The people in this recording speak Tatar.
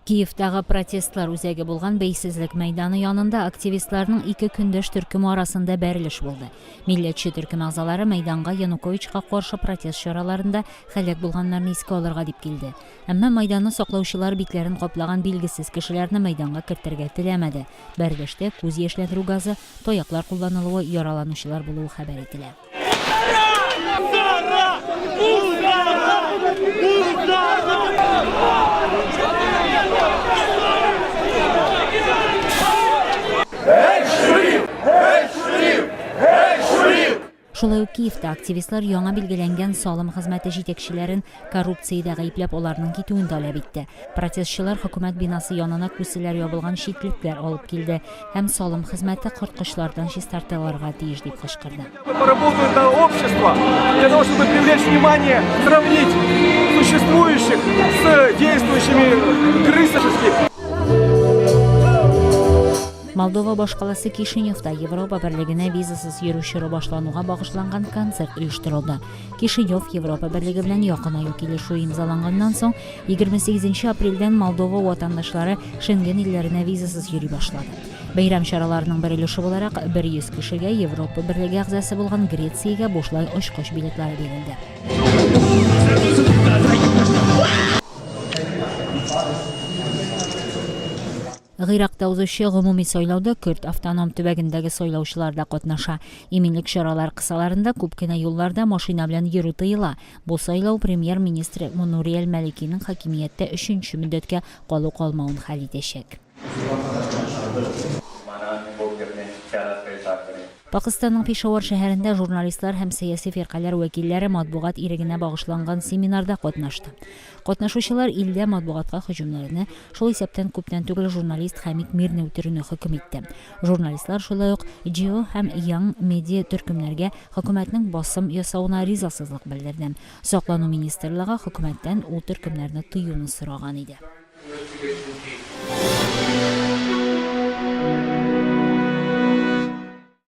Киевтагы протестлар үзәге булган Бәйсезлек мәйданы янында активистларның ике көндәш төркеме арасында бәрелеш булды. Милләтче төркем әгъзалары мәйданга Януковичка каршы протест чараларында һәлак булганнарны искә алырга дип килде. Әмма мәйданны саклаучылар битләрен каплаган билгесез кешеләрне мәйданга кертергә теләмәде. Бәрелештә күз яшьләндерү газы, таяклар кулланылуы, яраланучылар булуы хәбәр ителә. Шулай ук Киевта активистлар яңа билгеләнгән салым хезмәте җитәкчеләрен коррупциядә гаепләп аларның китүен таләп итте. Протестчылар хөкүмәт бинасы янына күселәр ябылган читлекләр алып килде һәм салым хезмәте корткычлардан чистартылырга тиеш дип кычкырды. Поработают на общество для того, чтобы привлечь внимание, сравнить существующих с действующими крысами. Молдова башкаласы Кишиневта Европа берлегенә визасыз йөрү чоры башлануга багышланган концерт оештырылды. Кишинев Европа берлеге белән якынаю килешүе имзаланганнан соң 28 апрельдән Молдова ватандашлары Шенген илләренә визасыз йөри башлады. Бәйрәм чараларының бер өлеше буларак, 100 кешегә Европа берлеге әгъзасы булган Грециягә бушлай очкыч билетлары бирелде. Гыйракта узучы гомуми сайлауда Көрд автоном төбәгендәге сайлаучылар да катнаша. Иминлек чаралары кысаларында күп кенә юлларда машина белән йөрү тыела. Бу сайлау премьер-министр Нури әл-Маликиның хакимияттә өченче мөддәткә калу-калмавын хәл итәчәк. Пакыстанның Пешавар шәһәрендә журналистлар һәм сәяси фиркаләр вәкилләре матбугат ирегенә багышланган семинарда катнашты. Катнашучылар илдә матбугатка һөҗүмнәрне, шул исәптән күптән түгел журналист Хәмид Мирны үтерүне хөкем итте. Журналистлар шулай ук Geo һәм Young Media төркемнәргә хөкүмәтнең басым ясавына ризасызлык белдерде. Саклану министрлыгы хөкүмәттән ул төркемнәрне тыюны сораган иде.